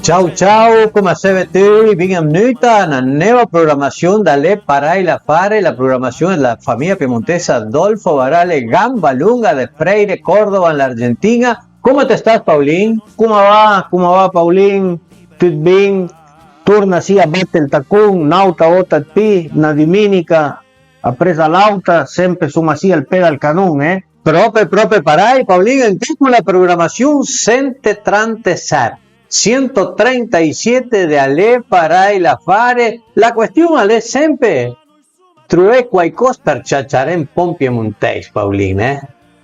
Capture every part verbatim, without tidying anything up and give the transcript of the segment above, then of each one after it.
Ciao ciao, coma seve tüi? Bin-a vnùita a na neva programassion da L'é parèj l'afare, la programassion dla famija piemontesa Dolfo Barale, gamba lunga de Freire Córdoba an l'Argentin-a. Coma të stas, Paulin? Coma va? Coma va, Paulin? Tüt bin? Turna sì a bate ël tacon n'àuta vòta ëd pì, na düminica apresa l'àuta, sempe soma sì al pé dël canon, eh? Pròpe, pròpe parèj, Paulin, anche con la programassion sent e tranteset, sento trentasete de A l'é parèj l'afare, la question a l'é sempe truvé quaicòs për ciaciaré un pò an piemontèis, Paulin, eh?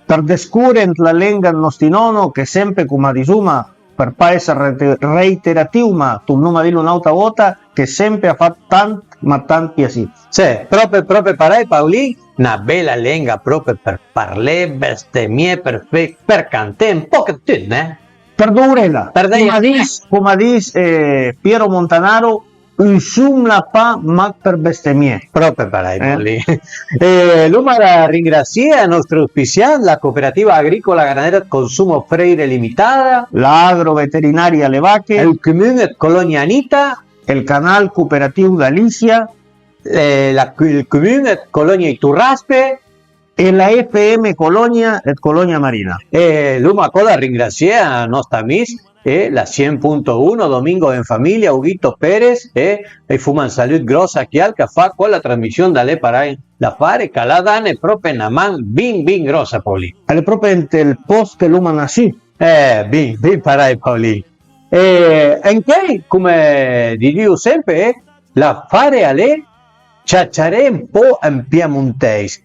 Për dëscure ant la lenga ëd nòsti nòno, che sempe, coma disoma, për pa esse reite-, reiteratìu, ma tornoma a dilo n'àuta vòta, che sempe a fa tant, ma tant piasì. Sì, pròpe, pròpe parèj, Paulin, na bela lenga pròpe për parlé, bestemié, për fé, për canté, un pòch ëd tüt, eh? Për dovrela. Për dai- Coma dis, coma dis, eh, Piero Montanaro, usomla pa mach për bestemié. Pròpe parèj, eh? Lì. Eh, l'oma da ringrasié ël nòstr auspiciant, la Cooperativa Agricola Ganadera de Consumo Freire Limitada, la Agroveterinaria Le Vache, ël Comun ëd Colonia Anita, ël Canal Cooperativo d'Alicia, eh, la, ël Comun ëd Colonia Iturraspe, e la F M Colonia ëd Colonia Marina. E l'oma co da ringrasié a nòst amis e la cent punto uno Domingo en Familia, Huguito Pérez, e, e i foma un salüt gròss a chiel ch'a fa co la trasmission da L'é parèj l'afare, ch'a l'ha dane pròpe na man bin, bin gròssa, Paulin. A l'é pròpe ant ël pòst che l'oma nassù. Eh, bin, bin parèj, Paulin. E ancheuj, coma disìo sempe, eh, l'afare a l'é ciaciaré un pò an piemontèis.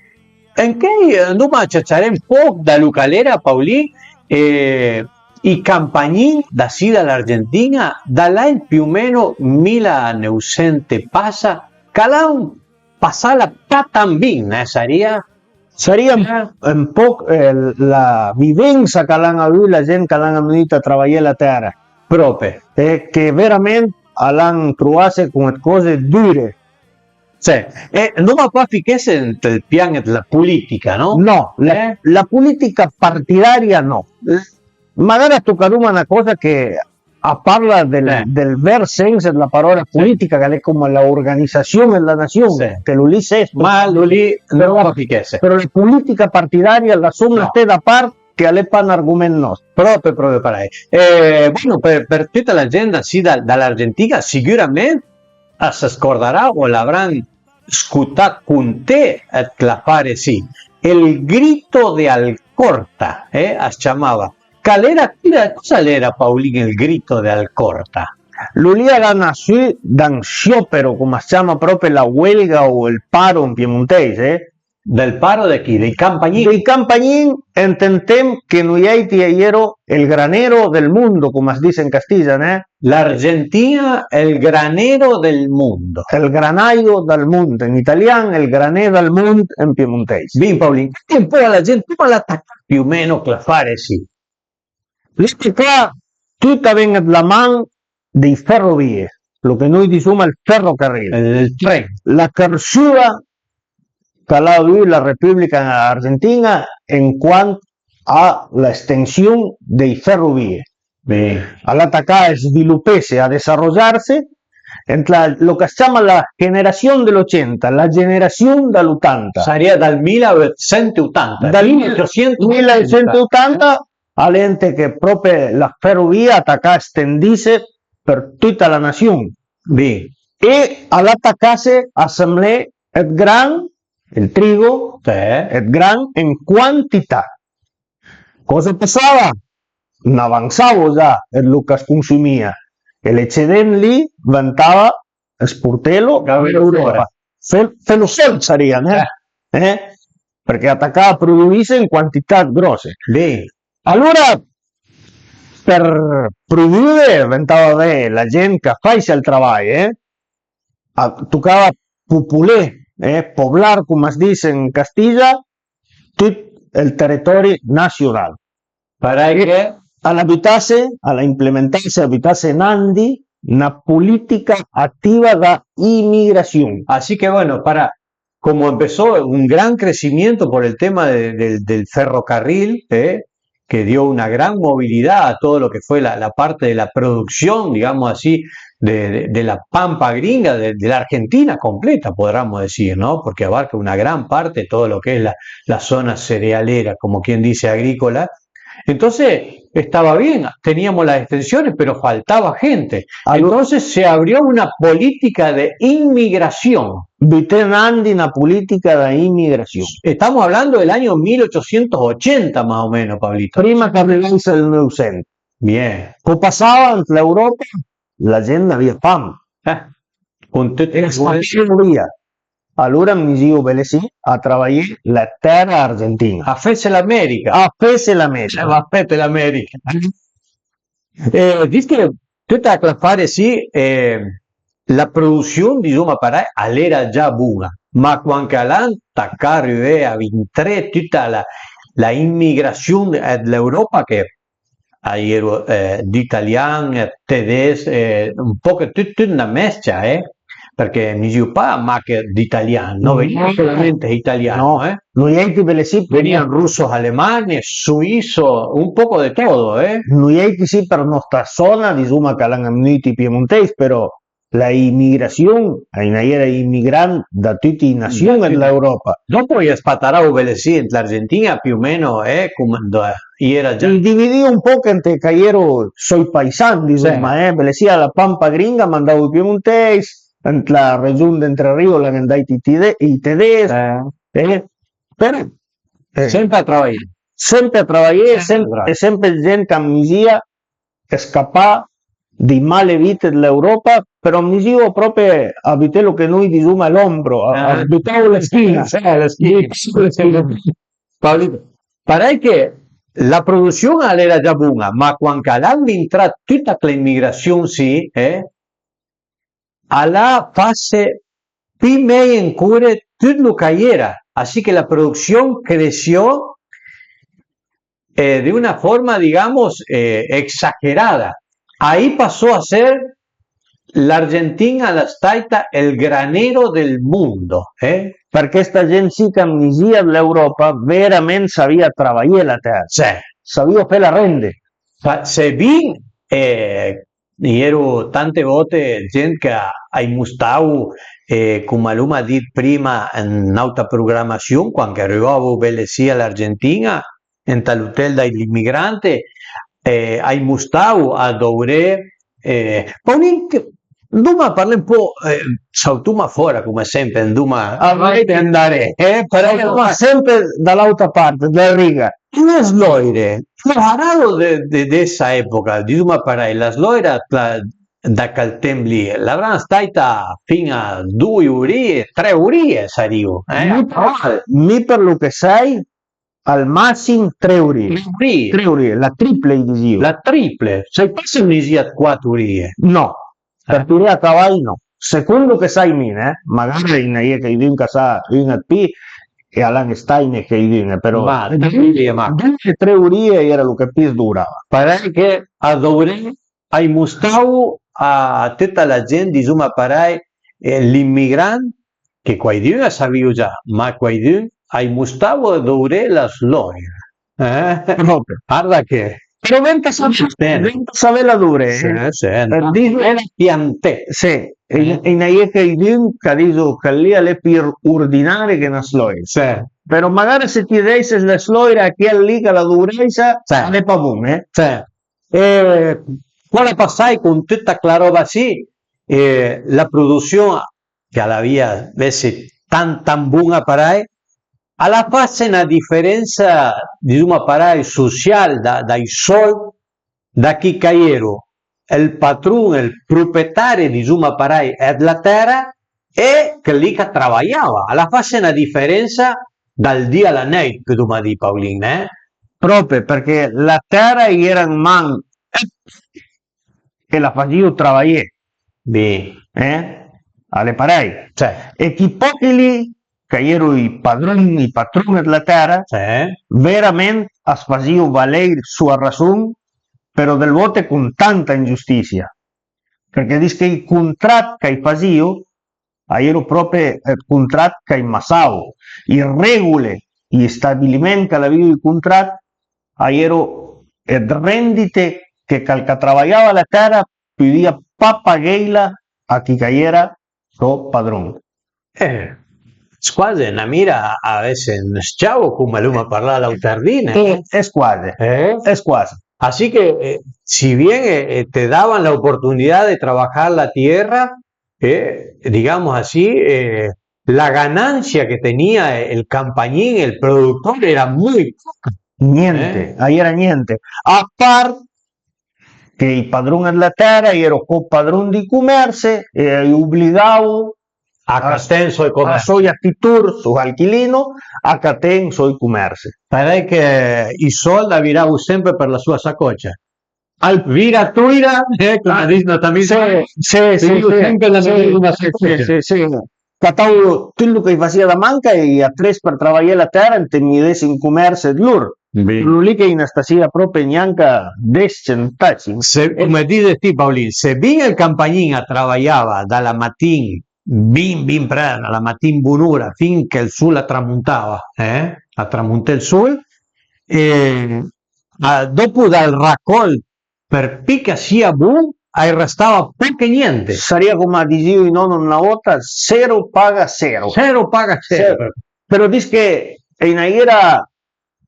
Ancheuj andoma a ciaciaré un pòch da lo ch'a l'era, Paulin, e i campagnin da sì da l'Argentin-a, da l'agn più o meno mila neuvsent e passa, ch'a l'han passala pa tant bin, eh, sarìa? Sarìa un, eh, un pòch, eh, la vivensa ch'a l'han avù la gent ch'a l'han vnùit a travajé la tèra. Pròpe. E che verament a l'han trovasse con ëd còse dure. Sì, e andoma pa fichesse ant ël pian dla politica, no? No, la, eh? La politica partidaria no. Magara tocaroma na còsa che a parla del, eh, del ver sens dla paròla politica, ch'a l'é coma la organisassion dla nassion, sì, che lo lì ses. Ma lo lì andoma pa fichesse. Però la politica partidaria la somla, no, sté da part, che a l'é pa n'argoment nòst. Pròpe, pròpe parèj. Eh, bueno, për, për tüta la gent da sì da, da l'Argentin-a, sigürament as scordarà o l'avran scotà conté ëd l'afare sì, el grito de Alcorta, eh, as ciamava. Ch'a l'era, ch'a l'era, Paulin, el grito de Alcorta? Lo lì a l'ha nassù da un sciopero, coma as ciama pròpe la huelga o ël paro an piemontèis, eh? Del paro de chi? Dei campagnin? Dei campagnin, ant un temp che noi àutri a-i ero el granero del mondo, coma as dis an castigian, eh? L'Argentina è il granero del mondo. El granaio dal mond an italian, el grané dal mond an piemontèis. Bin, Paulin, e un pò la gent coma a l'ha tacà più o meno chel afare sì? L'ha tacà, tüt a ven dla man dei ferrovie, lo che noi disoma ël ferrocarril. Eh, ël tren. La chërsüra ch'a l'ha avù la Repubblica Argentina en quant a la estension dei ferrovie. Bin. A l'ha tacà a svilupesse, a desarrollarse, ant la, lo ch'as ciama la generasion del ochenta, la generasion da l'otanta. Sarìa dal mila e otcent e otanta. Dal mila e otcent e otanta, a l'é ant che pròpe la ferrovia a l'ha tacà a stendisse për tüta la nassion. Bin. E a l'ha tacasse a semlé ëd gran, el trigo, sì, ëd gran en quantità. Còsa a passava? N'avansavo già ëd lo ch'as consumìa, e l'ecedent lì ventava esportelo an Europa. Fe-, felo sòld, sarìan, eh? Eh. Eh? Përchè a tacà a produise en quantità gròsse. Bin. Alora, për produire, ventava avé la gent ch'a faisse ël travaj, eh? A tocava popolé, eh? Poblar, coma as dis an castigian, tüt ël teritòri nassional. Parèj che a l'ha butasse, a l'ha implementasse, a l'ha butasse anandi na politica ativa da imigrassion. Así que, bueno, para, como empezó un gran crecimiento por el tema de, del, del ferrocarril, eh, que dio una gran movilidad a todo lo que fue la, la parte de la producción, digamos así, de, de- de la pampa gringa, de, de la Argentina completa, podríamos decir, ¿no? Porque abarca una gran parte todo lo que es la, la zona cerealera, como quien dice, agrícola. Entonces, estaba bien, teníamos las extensiones, pero faltaba gente. Entonces se abrió una política de inmigración. Buté anandi na polìtica dë immigrasion. Estamos hablando del año mil ochocientos ochenta, más o menos, Pablito. Prima ch'a rivèisse ël Neuvsent. Bien. Co passava ant l'Europa, la gent n'avìa fam. Eh, con tutte e le guerre. Via. Alora mi disìu, bele sì, a travajé la tèra argentin-a. A fesse l'America. A fesse l'America. Eh, va fette l'America. Eh, vist che tutta quell'affare sì, eh, la produzion, disoma parei, a l'era già bun-a, ma quand ch'a l'han tacà arivé a vintré tutta la, la immigrazion dë l'Europa che a ieru, eh, d'italian, eh, tedes, eh, un poch tut, tut na mes-cia, eh, përchè mi disìu pa mach d'italian, no, vegnìa solamente italiano, eh. Noietti bele sì, vegnìa russo, alemane, suisso, un poco de todo, eh. Noietti sì, për nòsta zona, disoma ch'a l'han amnuit ij piemontèis, però la immigrazion, a i n'a ieru immigrant da tuti ij nazion dë l'Europa. Dopo i spatarau bele sì ant l'Argentin-a, più o meno, eh, come, i era già. I dividìu un poch ant ch'a ieru sò ij paisan, disoma, eh, bele sì, a la pampa gringa a mandavo ij piemontèis, ant la region d'Entre Rio a l'han andait ij tede-, ij tedes, eh, però, eh, sempre a travajé. Sempre a travajé, e sempe gent ch'a misìa scapà dij male vite dë l'Europa, però mi disìu pròpi a butelo che noi disoma l'ombro, a, a butavo la schin-a. Eh, la schin-a. Paolino, parèj che la produzion a l'era già bun-a, ma quand ch'a l'han vintrà tutta chella immigrazion sì, eh, a l'ha fasse pì mej ancora tut lo ch'a-i era, así che la produzion cresció, eh, de una forma, digamos, eh, exagerada. Ahí pasó a ser l'Argentin-a, a l'é staita el granero del mondo, eh? Përchè sta gent sì ch'a misìa dë l'Europa verament savìa travajé la tèra. Sì. Savìo fela rende. Fa-, se bin, eh, i eru tante volte gent che a, a-j mostavo, eh, come l'oma dit prima, n'àuta programassion, quand che arivavo bele sì a l'Argentin-a, ant l'hotel dij immigrante, eh, a-j mostavo a dovré, eh, Paolin, che, andoma parlé un po', eh, sautoma fòra come sempe, andoma a andare, eh, però andoma sempe da l'àuta part dëla riga. Las lòire, l'ho harado de, de, de essa epoca, disoma parèj, las lòire da, da chel temp lì, l'avran staita fin-a doi orije, tre orije, sarìo, eh, mi, a caval. Mi për lo che sai, al massim tre orije. Tre orije. Tre orije, la triple i disìo. La triple, sai pa se a-i n'isìa dë quat orije. No, për tiré a caval no. Secondo che sai mi, eh, magara a-i n'a-i é cheidun ch'a sa un-a dë pì, e a l'han staine cheidun-e, però. Ma, due, ma due, tre orije a-i era lo che pì as dovrava. Parèj che a dovré a-j mostavo a tutta la gent, disoma parèj, eh, l'immigrant, che quaidun a savìo già, ma quaidun a-j mostavo a dovré las lòire. Eh? Pròpi. Varda che. Però venta savé, venta savela dovré, eh? Sì, sì, eh, no, dis-, bela pianté. Sì, e, eh, a-i n'a-i é cheidun ch'a diso che chel lì a l'é pì ordinari che nas lòire. Sì. Però magara se ti dèisses las lòire a chel lì ch'a la dovreissa, sì, a l'é pa bon, eh? Sì. E quela passàit con tutta chela ròba sì, e la produzion ch'a l'avìa ënvece tant, tant bon-a parèj, a l'ha fasse na diferensa, disoma parèj, social, da, dai sòld, da chi ch'a-i eru ël patron, ël proprietari, disoma parèj, dë la tèra, e chel lì ch'a travajava. A l'ha fasse na diferensa dal di a la nèit, podoma dì, Paolin, eh? Pròpi, përchè la tèra a-i era an man e la fasìo travajé. Bin. Eh? A l'é parèj. Cioè. E chi pòchi lì, ch'a-i eru ij padron, ij patron dë la tèra, sì, verament as fasìo valèj sua rason, però dël vote con tanta ingiustisia. Përchè dis che ij contrat ch'a-j fasìo, a-i eru pròpi ëd contrat ch'a-j massavo, ij regole, ij stabiliment ch'a l'avìo ij contrat, a j'ero dë rendite che ch'al ch'a travajava la tèra pudìa pa pagheila a chi ch'a j'era so padron. Eh, squase na mira a esse un s-ciavo, come l'uma parlà l'auter dì, eh? Es squase, Eh? Es squase. Así que, eh, si bien, eh, eh, te daban la oportunidad de trabajar la tierra, eh, digamos así, eh, la ganancia que tenía el campañín, el productor, era muy poca. Niente, Eh? A j'era niente. A part che i padron dla tèra a j'ero co padron dij comerse e a j'obligavo A castenso e a come. Soi atitur, so alchilino, a caté soi comerse. Parèj che i sold a viravo sempre për la sua sacocia. Al vira tuira, eh, come a dis notà amic. Sì, sì, sì, Tenivo sì, sempre la sì, medesima sì, sacocia. Sì, sì. Catavo tut lo che i fasìa da manca e i a tres për travajé la tèra ën te midessim comerse dl'ur. Bin. Lo lì che i na stasìa propi gnanca des centèsim. Se, come dices ti, Paolin, se bin ël campagnin a travajava da la matin, bin, bin prest, da la matin bonura, fin che ël sol a tramontava, eh? A tramonté ël sol, e a, dopo dal racòl, për pì ch'a sia bon, a-i restava poch e niente. Sarìa come a disìo ij nono na vòta, zero paga zero. Zero paga zero. Però dis che a-i na j'era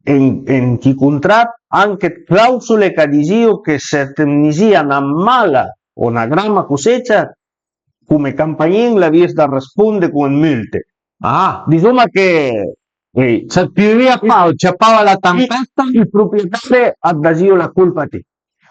en, en chi contrat anche clausole ch'a disìo che se të nisìa na mala o na grama cosecia, come campagnin l'avìes da responde con multe. Ah, Disoma che, eh, se piovìa pa o ciapava la tampesta. Il proprietario a dasìo la colpa a ti.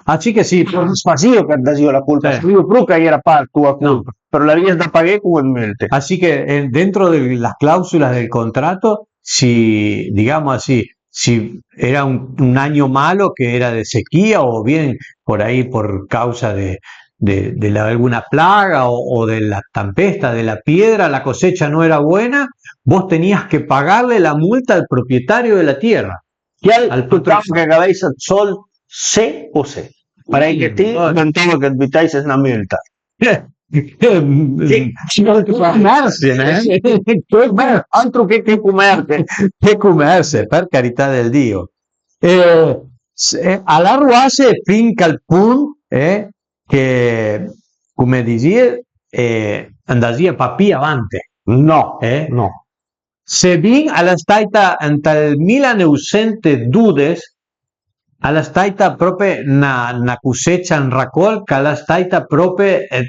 Ah, sì che sì. Spasìo che a dasìo la colpa, Sì. Sabiu pro ch'a j'era pa la tua No. Colpa, però l'avìes da paghé con multe. Así que, eh, dentro de las cláusulas del contrato, si, digamos así, si era un, un año malo que era de sequía o bien por ahí por causa de, de, de la- alguna plaga o, o de la tempesta, de la piedra, la cosecha no era buena, vos tenías que pagarle la multa al propietario de la tierra. Al Al patrón. Tocava che a gavèissa ëd sold sé o sé. Parèj che ti, Mm, ventava che të butèisses na multa. Che comerse, eh? Che comer- Altro che, che comerse. Che comerse, per carità del Dio. Eh, se- a la ruase fin ch'al pont, eh, che, come disìe, eh, andasìa pa pì avante. No, Eh? No. Se bin a l'é stàita ënt ël millenouvsentododes, a l'é stàita pròpe na, na cosecia, un racòl ch'a l'é stàita pròpe, eh,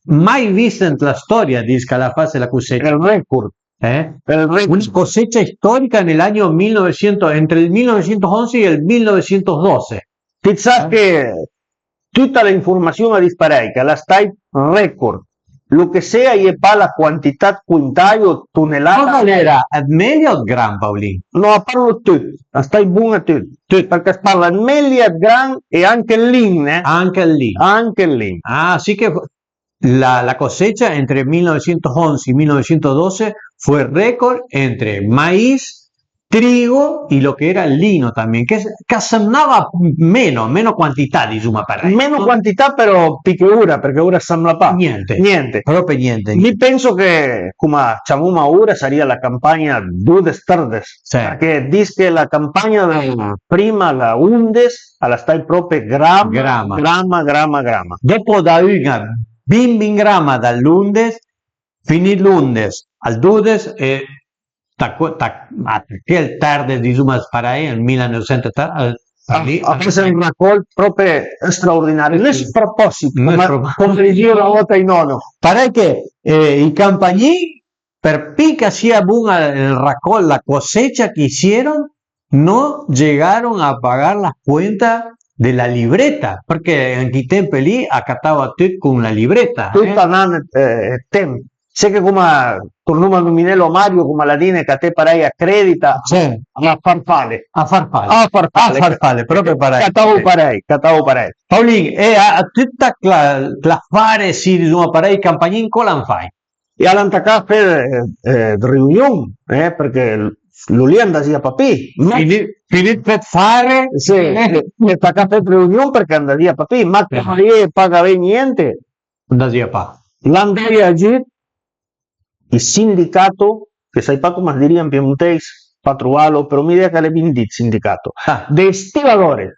mai vist ant la stòria, dis ch'a l'ha fase la cosecia. Ël record. Eh? Ël record. Una cosecha histórica en el año mil novecientos, entre el mil novecientos once y el mil novecientos doce. Ti sas che tuta la informasiun a dis parèj, ch'a l'é stàit record. Lo che sé a j'é pa la quantità ëd quintai o tonelada. Cosa l'era, ëd melia o ëd gran, Paolin? No, a parlo ëd tut, a stai bon a tut. Tut, përchè as parla ëd melia, ëd gran e anche ëd lin, eh? Anche ëd lin. Anche ëd lin. Ah, sí que la, la cosecha entre mil novecientos once y mil novecientos doce fue récord entre maíz, trigo y lo que era lino también, que, que semnava meno, meno quantità, disoma parèj. Meno quantità, però, pì che ora, përchè ora a sembla pa. Niente. Niente. Pròpe niente. Mi penso che, come ciamoma ora, sarìa la campagna dodes-tërdes. Sì. Përchè dis che la campagna da prima, la ondes, a l'é stàit pròpe grama, Grama. Grama, grama, grama. Dopo da una bin bin grama dal ondes, finì l'ondes, al dodes e ta, ta, a, che ël tërdes, disoma parèj, ël millenouvsento, al, A, a fase un racòl pròpe straordinari. Nespròposit, Nespròposit. Come, come disìo na vòta ij nono. Parèj che, eh, i campagnin, për pì ch'a sia bon ël racòl, la cosecha que hicieron, no llegaron a pagar la cuenta de la libreta, përchè an chi temp lì a catava tut con la libreta, eh? Tut an an ëd, eh, ëd temp. Sé che, come, tornoma a nominelo a Mario, come a l'ha dine, ch'a t'é parèj a credita, Sì. A farfale. A farfale. A farfale. A farfale, pròpe parèj. Catavo parèj, catavo parèj. Paolin, e a, a tuta cla, cla fare, sì, disoma parèj, i campagnin cola an fai? E a l'han tacà a fé, eh, ëd riunion, eh, përchè lo lì a andasìa pa pì. Ma Finì, finì ëd fé ëd fare? Sì, eh, tacà a fé ëd riunion përchè a andasìa pa pì, ma che a j'é pa gavé niente. Andasìa pa. L'han daje giù ij sindicato, che sai pa come as dirìa an piemontèis, pa truvalo, però mi idea ch'al e bin dit sindicato. Ah. Dei stivadores.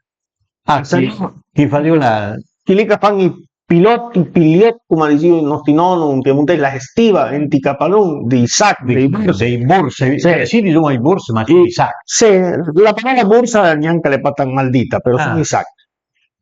Ah, chi, chi fasìo la... Chi lì ch'a fan i pilòt, i piliòt, coma a disìo i nòsti nòno, ën piemunteis, la stiva, ënt i capanon, dei sach, dei borse. Dei borse, sì, sì, disoma i borse, ma i sach. Sì, la parola borsa gnanca l'è pa tant maldita, però son i sach.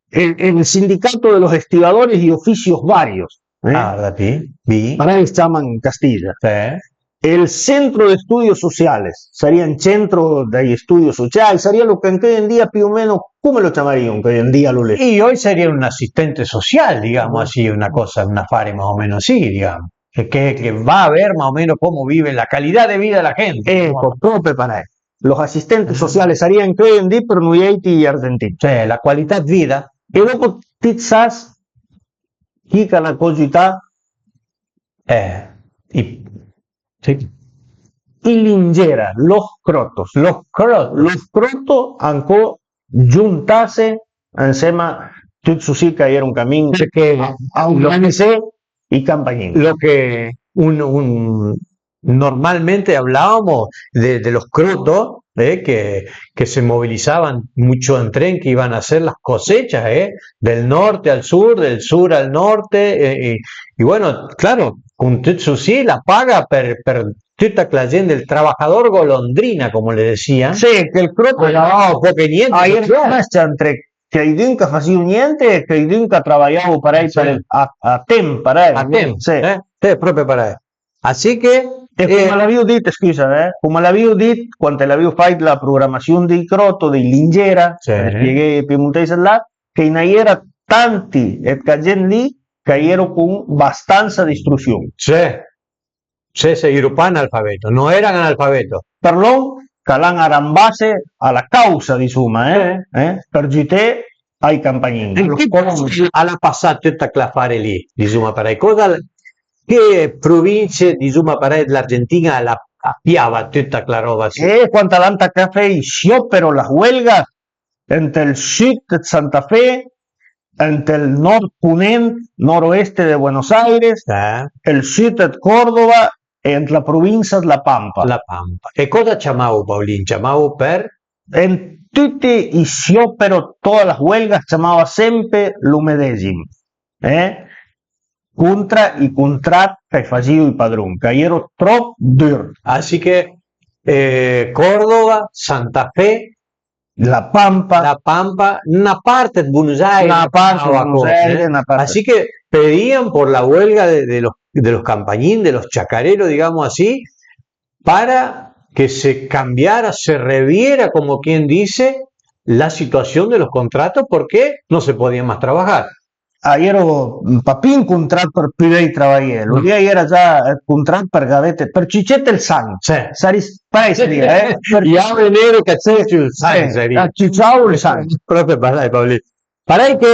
El, el sindicato de los estibadores y oficios varios, eh? Ah, capì? Parei a-j ciama an castija. Sì. El Centro de Estudios Sociales, sarìa un centro dei estudios sociai, sarìa lo che anche oje en dia più o meno, come lo ciamarìo anche oje en dia lo lì? E oje sarìa un asistente social, digamos así, una cosa, un afare más o meno así, digamos, che, che va a ver más o meno cómo vive, la calidad de vida de la gente. Eco, prope parei. Los asistentes sociales sarìan anche oje en dì për nuièiti argentin. Cioè, la qualità de vida. E dopo ti sas chi ch'a l'ha co giütà? Eh, i, sì. I Lingiera, los Crotos. Los Crotos. Los Crotos an co giuntase ansema tüt susi ch'a j'ero an camin a, a urganizé i campagnin. Lo que un, un, normalmente hablábamos de, de los crotos, eh, que, que se movilizaban mucho en tren, que iban a hacer las cosechas, eh, del norte al sur, del sur al norte, eh, y, y bueno, claro, con tüt susi la paga per, per tüta la gente, el trabajador golondrina, como le decían. Sì, che el croto a gavava poco e niente, a era entre quaidün ch'a fasìo niente e quaidün ch'a travajavo parei a, a temp, parei. A temp, sì. Eh? Sì, propi parei. Así che, e coma l'avìo dit, scusa, eh, coma l'avìo dit quand l'avìo fàit la programasiun dei Croto, dei Lingiera, spieghé ai piemunteis là, che a-i na j'era tanti ëd ca gent lì ch'a j'ero con bastansa d'istrusiun. Sì. Sì, sì, i j'ero pa analfabeto, no eran analfabeto. Për lòn ch'a l'han arambase a la causa, disoma, eh? Eh? Për giüté ai campagnin. E chi a l'ha pasà tüt chel afare lì, disoma parei? Cosa, che provinse, disoma parei, dl'Argentin-a a l'ha, a piava tüta chela roba sì? E quand a l'han tacà fé i siopero, las huelgas, ënt ël süd ëd Santa Fe, ënt ël nord-ponent, noroeste de Buenos Aires, ël süd ëd Córdoba e ënt la provinsa ëd La Pampa. La Pampa. E cosa ciamavo, Paolin? Ciamavo për? En tüti i siopero, todas las huelgas, ciamava sempe lo medesim, eh? Contra i contrat ch'a fasìo i padron, ch'a j'ero tròp dür. Así que, eh, Córdoba, Santa Fe, La Pampa. La Pampa, na part ëd Buenos Aires. Na part ëd Buenos Aires, eh, na part. Así que pedían por la huelga de, de los, de los campañín, de los chacareros, digamos así, para que se cambiara, se reviera, como quien dice, la situación de los contratos, porque no se podía más trabajar. A j'ero pa pì ën contrat për pudé travajé, lo lì a j'era già ëd contrat për gavete, për ciucete ël sanch. Sì. Sarìa parei, eh? Për... Jave nere ch'a ciucio ël sanch, sì, sarìa. A ciuciavo ël sanch. Propi parei, Paolin. Parei che,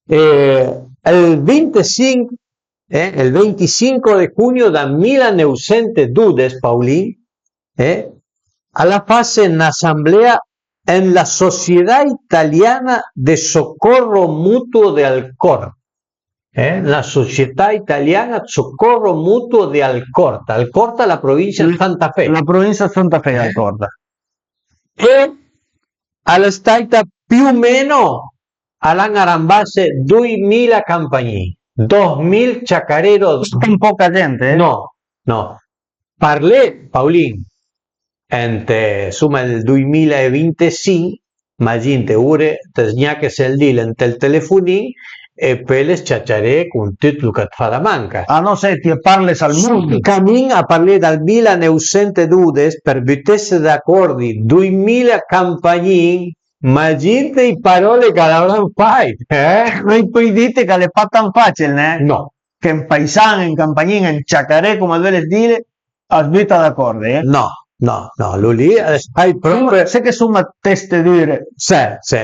eh, ël vintesinch, eh, ël ventisinco de junio dël milaneuvsentedudes, Paolin, eh, a l'ha fasse n'asamblea en la Società Italiana de Socorro Mutuo de Alcorta, eh, la Società Italiana Socorro Mutuo de Alcorta, Alcorta, la provincia de Santa Fe. La provinsa ëd Santa Fe, Alcorta. E a l'é stàita più o meno, a l'han arambase doimila campagnin, dos mil chacareros. Ën poca gent, eh? No, no. Parlé, Paolin, ënt, insoma, ël doimila e vintesinch, maginte, ore të s-gnache sël dil ënt ël telefonin e peui l'é s-ciaciaré con tut lo ch'at fa da manca. Ah, no, se ti parles al mond. Camin a parlé dal milaneuvsentedodes për butesse d'acordi doimila campagnin, maginte i paròle ch'a l'avran fàit, eh? Ma i pöi dite ch'a l'é pa tant fàcil, ne? No. Che un paisan, un campagnin, un ciacaré, coma völe dile, as buta d'acòrdi, eh? No, no, no, lo lì, eh, sai pròpi. Se che soma teste dure. Sì, sì.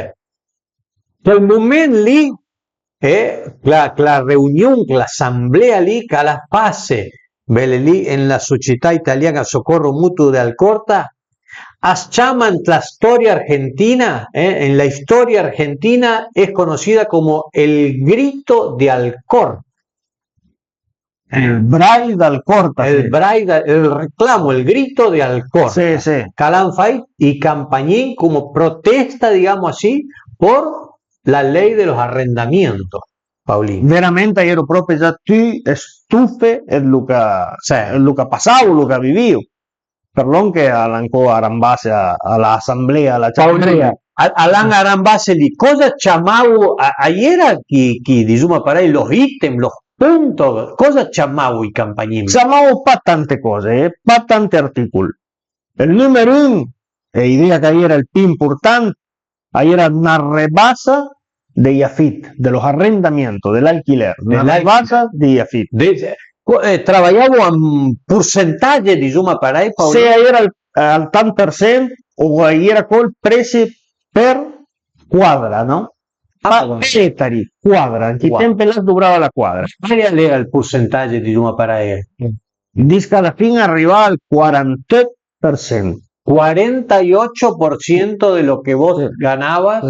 Chel moment lì, eh, chela, chela reunion, chela asamblea lì ch'a l'ha fasse, bele lì, en la Società Italiana Socorro Mutuo de Alcorta, as ciama ën la storia argentina, eh, en la historia argentina es conocida como el Grito de Alcorta. El brai d'Alcorta, el sì. Brai da, el reclamo, el grito de Alcorta. Sì, sì. Ch'al an fait i campagnin come protesta, digamos así, por la ley de los arrendamientos, Paulin. Veramente a j'ero propi già tüte stufe dë lu che, sì, dë lu che pasavo, lu che vivìo. Për lòn che al an ancò arambase a, a la asamblea, a la ciambrìa. Paulin, al, al an arambase lì, cosa ciamavo, a, a j'era chi, chi, disoma parei, los ítem, los puntos, cosa ciamavo i campagnin? Ciamavo pa tante cose, eh, pa tanti articul. Ël nùmer un, e idea ch'a j'era ël pì important, a j'era na rebasa dei afit, de los arrendamientos, del alquiler, na rebasa dei afit. De, co-, eh, travajavo a un porcentaje, disoma parei, Paolo? Se a j'era al, al tant për cent o a j'era col presi për quadra, no? Ah, pa etari, quadra, an chi temp là as duvrava la quadra. Qual a l'era ël porcentaje, disoma parei? Disca a la fin a rivava al quarantotto por cento. Cuarenta y ocho por ciento de lo que vos ganabas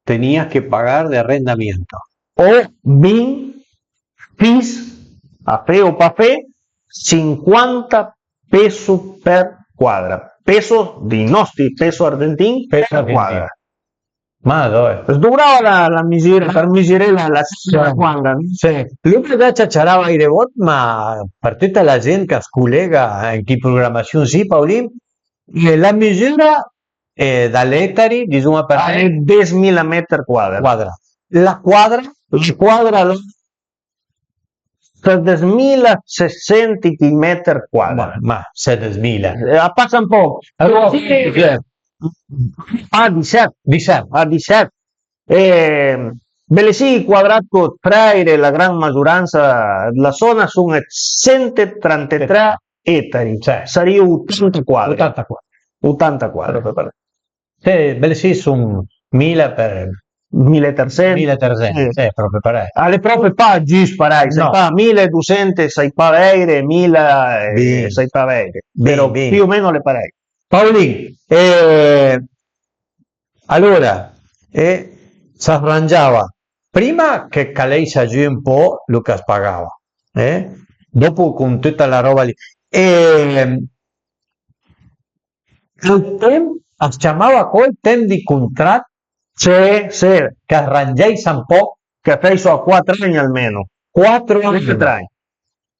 tenías que pagar de arrendamiento. O bin, fis, a fe o pa fe, cinquanta peso për quadra. Peso dei nostri, peso argentin, peso për argentin. Quadra. Ma dove? As duvrava la, la misura, për misuré la, la, la quadra, no? Sì. Lu l'ai già ciaciarà vaire vot, ma për tuta la gent ch'as colega an chi programassion sì, Paulin, eh, la misura, eh, da l'etari, disoma për... A l'é dësmila meter quadra. Quadra. La quadra, la quadra, la sedesmila sessenti meter quadra. Ma, ma sedesmila. Eh, a pasa un po'. Allora, sì. A disèt. Disèt. A disèt. E, bele sì, i quadrat ch'o 'd Freire, la gran majoransa dla zona, son ëd sent e trantetré etari. Sì. Sarìo otantaquatro. Otantaquatro. Otantaquatro, për parlé. Sì, bele sì, son mila për... Mila e tresent. Mila e tresent, sì, propi parei. A l'é propi pa giust parei, sai pa, mila e dosent sai pa vèire, mila, eh, sai pa vèire. Però pì o meno a l'é parei. Paulin, eh, alora, eh, s'arrangiava prima che, ch'a leisa giù un po' lu ch'as pagava, eh? Dopo con tuta la roba lì. E, ël temp, as ciamava co ël temp di contrat? Sì, sì. Ch'as rangeisa un po'? Ch'a fèiso a quatro ani almeno. Quatro ani. Quatro ani.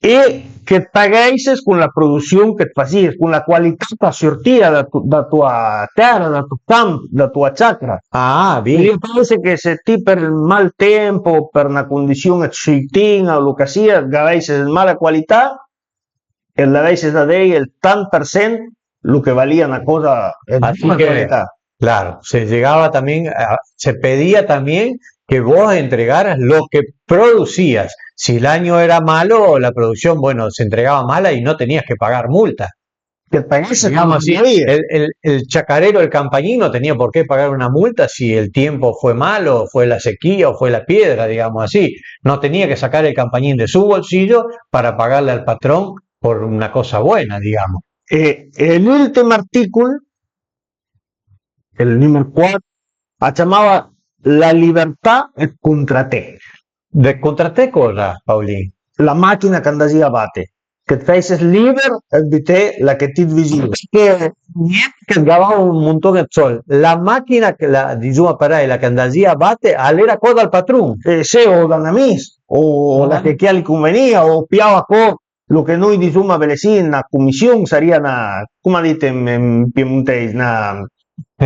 E che 't paghèisses con la produssion che 't fasìes, con la qualità ch'a surtìa da to-, da toa tèra, da to camp, da toa ciacra. Ah, bin. Quindi pense che se ti për ël mal tempo, për na condission ëd sültin o lu ch'a sia, 't gavèisses ëd mala qualità, e l'avèisses da deje ël tant për cent lu che valìa na còsa ëd bona qualità. Claro, se llegaba también, eh, se pedía también que vos entregaras lo que producías. Si el año era malo, la producción, bueno, se entregaba mala y no tenías que pagar multa. Digamos así, el, el, el chacarero, el campañín, no tenía por qué pagar una multa si el tiempo fue malo, fue la sequía o fue la piedra, digamos así. No tenía que sacar el campañín de su bolsillo para pagarle al patrón por una cosa buena, digamos. E, e l'ùltim artìcol, ël nùmer quatro, a ciamava la libertà ëd contraté. Dë contraté còsa, Paulin? La màchina ch'andasìa a bate, che 't fèisses lìber ëd buté la che ti 't vësìe. Che nient, che 't gavava un monton ëd sòld. La màchina che la, disoma parei, la ch'andasìa a bate, a l'era co dal patron. Eh, sì, o da n'amis, o la che, che a-j convenìa, o piava co lu che noi disoma bele sì na comission, sarìa na, coma dite an, an piemontèis, na,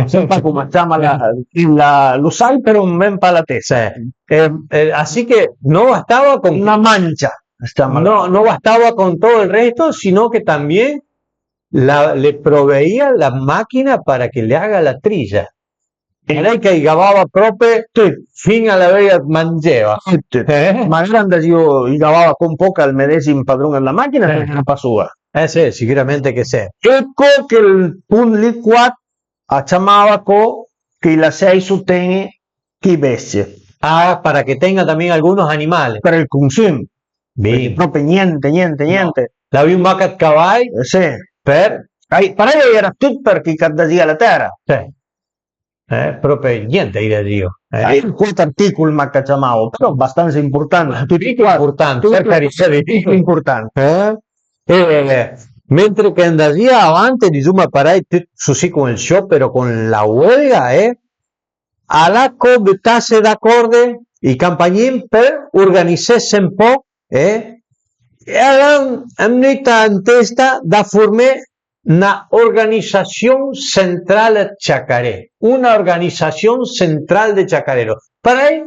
sai pa coma ciama la, la, lo sai però an ven pa la testa. Eh, eh, así que no bastaba con... Na mancia, ciama. No, no bastaba con todo el resto, sino que también la, le proveía la máquina para que le haga la trilla. E l'é ch'a-j gavava pròpe tut, fin a la veuja 'd mangeva. Tut, tut. Eh? Magara andasìo, ij gavava co un pòch al medesim padron dla màchina, eh, përchè a l'era pa soa. Eh sì, sicuramente che sì. Ecco che ël pont lì quat a ciamava co che ij lassèiso ten-e ch'i bestie. Ah, para que tenga también algunos animales. Për ël consum. Bin. Përchè pròpe niente, niente, niente. No. L'avìo mach ëd cavai? Eh, sì. Për? Ai, parei a-i era tut për chi ch'andasìa a la tèra. Sì. Eh, propi gnente, i dizìo. Eh. A-i era cuat artìcol, mach, ch'a ciamavo, però bastansa important. Tuti cuat, important, tuti, për carità dë Diu. Important. Eh? E mentre che andasìa avanti, disoma parei, tut sussì con ël sciopero, con la huelga, eh, al a co butase d'acòrd ij campagnin për urganizesse un pòch, eh, e al an vnùit an testa da formé na organizasion central dë ciacarero, una organizasion central dë ciacarero. Parei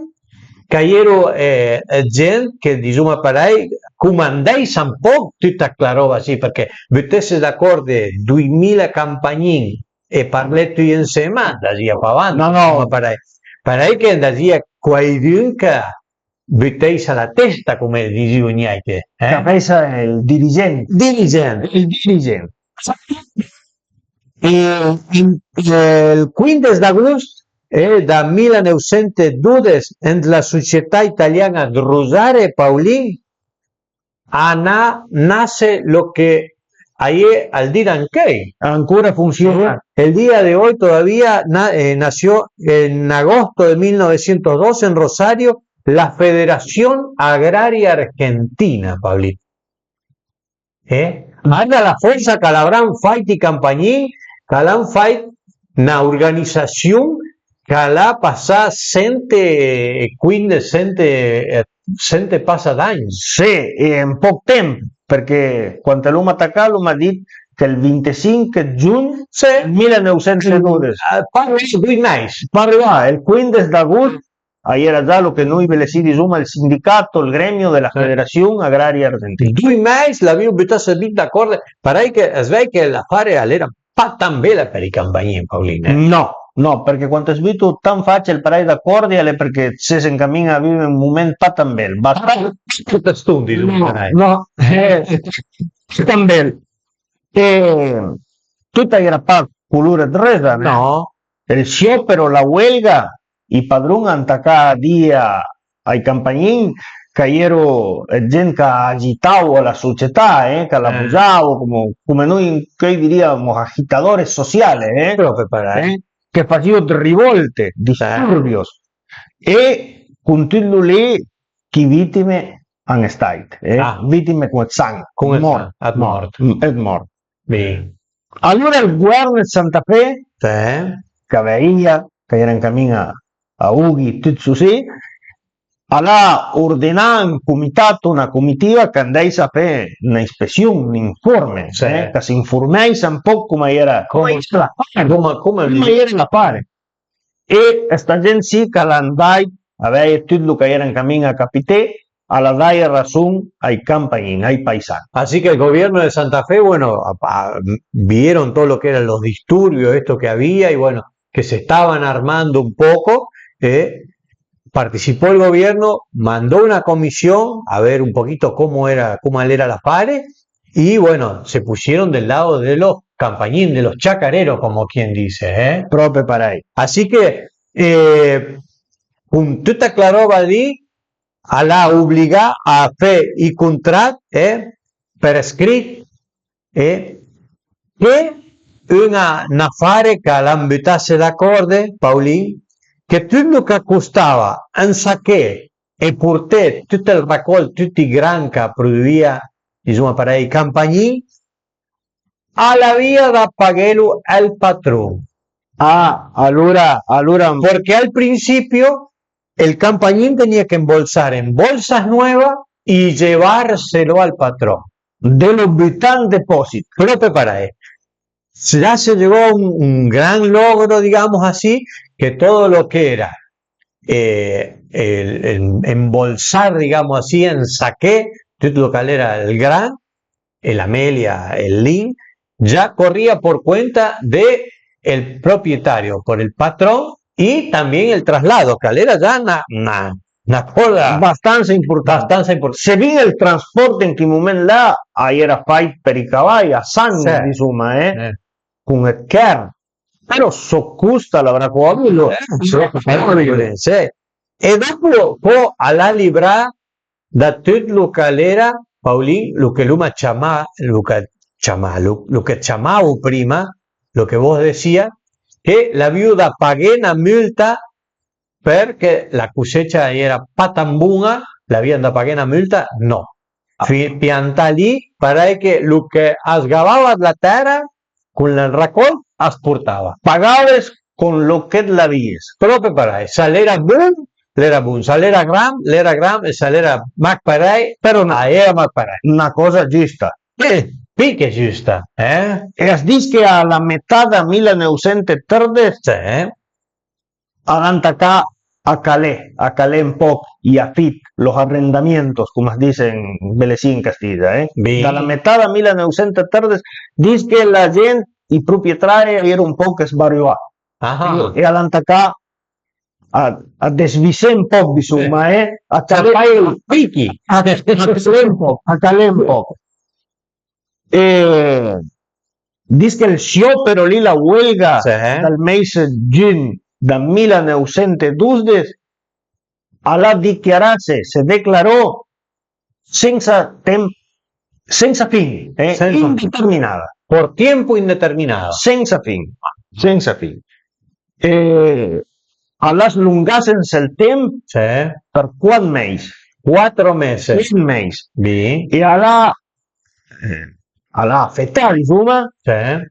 ch'a-i ero, eh, gent che, disoma parei, comandèissa un pòch tuta chela ròba sì, përchè butesse d'acòrd doimila campagnin e parlé tuti ënsema, andasìa pa avanti, no, no, ma parei, parei che andasìa quaidun ch'a butèissa la testa, come disìo niàite, eh? Ch'a fèissa ël dirigent. Dirigent. Ël dirigent. E, e, ël quindes d'agost, eh, da milaneuvsentdodes, ant la società italiana dë Rosare, Paulin, a na-, nasse lo che a-i é al dì d'ancheuj. Ancora funsiona. El día de hoy todavía na-, eh, nació en agosto de mil novecientos dos en Rosario la Federación Agraria Argentina, Pablito. Eh? Guarda la fòrsa ch'a l'avran fàit ij campagnin, ch'a l'han fàit na urganizassion ch'a l'ha passà sent e quindes, sent e, sent e passa d'agn. Sì, e un pòch temp, përchè quand l'oma tacà, l'oma dit che ël vintesinch dë giugn, sì, milaneuvsentdodes. Eh, pa rivà, doi mais. Pa rivà, ël quindes d'agost, a-i era già lo che noi belessì disoma ël sindicato, ël gremio della Federazione Agraria Argentina. Doi mais l'avìo butasse bin d'acòrd, parei ch'a s'vèj che l'afare a l'era pa tan bela për ij campagnin, Paulin, eh. No, no, përchè quand as buto tan fàcil parei d'acòrdi, a l'é përchè ses ancamin-a a vive un moment pa tan bel. Basta. Ah, tuta ston, disoma parei. No, no, eh, pa tan bel. E tut a-i era pa color dë reusa, né? No. Ël sciopero, la huelga, ij padron a an tacà a dì a, ai campagnin ch'a-i ero dë gent ch'a agitavo la società, eh, ch'a l'abusavo, come, come noi ancheuj dirìamo, agitadores sociales, eh? Propi parei. Eh? Che fasìo dë rivolte, disturbios. E con tut lo lì, chi vitime a-i é stàit, eh? Ah. Vitime con ël sang, con ël mòrt. Sang, ëd mòrt. Mm, ëd mòrt. Bin. Alora ël govern dë Santa Fe, sì, ch'a veìa, ch'a-i era ancamin-a, a Ughi, tut sussì, a l'ha ordenà un comitato, na comitiva ch'a andèissa a fé na ispession, un informe, sì, eh, ch'a s'informèissa un pòch come a-i era, come, come, come, come a-i era l'afare. E sta gent sì ch'a l'ha andàit a veje tut lo ch'a-i era ancamin-a a capité, a l'ha dàit rason ai campagnin, ai paisan. Así que el gobierno de Santa Fe, bueno, a, a, vieron todo lo que eran los disturbios, esto que había, y bueno, que se estaban armando un poco, eh, participó el gobierno, mandó una comisión a ver un poquito cómo era, cómo era la pare, y bueno, se pusieron del lado de los campañín, de los chacareros, como quien dice, eh? Propi parei. Así que, eh, con tuta chela ròba lì, a l'ha obligà a fé ij contrat, eh, për scrit, eh, che un a, n'afare ch'a l'han butasse d'acòrd, Paulin, che tut lo ch'a costava un sachè e porté tut ël racòl, tuti ij gran ch'a produìa, disoma parei, ij campagnin, a l'avìa da paghelo ël patron. Ah, alora, alora. Porque al principio el campañín tenía que embolsar en bolsas nuevas y llevárselo al patrón. De lo butà an depòsit. Propi parei. Ya se llegó a un, un gran logro, digamos así, que todo lo que era, eh, el, el embolsar, digamos así, en saqué, tut lo ch'a l'era ël gran, e la melia, el lin, ya corría por cuenta de el propietario, por el patrón, y también el traslado, ch'a l'era ya na, na, na còsa bastansa important. Bastansa important. Se bin ël transport en chi moment là a-i era fàit për ij cavaj, a sang, sì, disoma, eh? Eh. Con ëd chërn. Però sò cost a l'avrà co avùlo. Eh, sì, sì. E dopo co a l'ha livrà da tut lo ch'a l'era, Paulin, lo che l'oma ciamà, lo che ciamà, lo, lo che ciamavo prima, lo che vos decía, che l'avìo da paghé na multa përchè la cosecia a-i era pa tan bon-a, l'avìan da paghé na multa? No. Fi-, piantà lì, parèj che lo che as gavava dla tèra con ël racòl as portava. Pagaves con lo che l'avìes. Pròpi parèj, s'a l'era bon, l'era bon, s'a l'era gram, l'era gram, e s'a l'era mach parèj, però no, a era mach parèj. Na còsa giusta. Eh, pì che giusta, eh? E as dis che a la metà da milaneuvsentetërdes, sì, a l'han tacà a calé, a calé un pòch i afit, los arrendamientos, com as dis en bele sì en castija, eh? Bin. Da la metà da milaneuvsentetërdes dis che la gent, i proprietari, a j'ero un pòch sbarüà. Ah. E, e a l'han tacà a, a desvissé un pòch, insoma, eh? A calé, a, a calé un pòch, a calé un pòch. E dis che ël sciopero lì, la huelga, sì, dal mês giugn da milaneuvsentetdosdes, a l'ha dichiarase, se declaró sensa tem-, sensa fin, eh, sensa fin. Indeterminada. Por tiempo indeterminado. Sensa fin, sensa fin. E a l'ha slongase ël temp, sì, për quat mês? Quattro meses. Quat mês. Bin. E a l'ha, eh, a l'ha afetà, insoma, sì,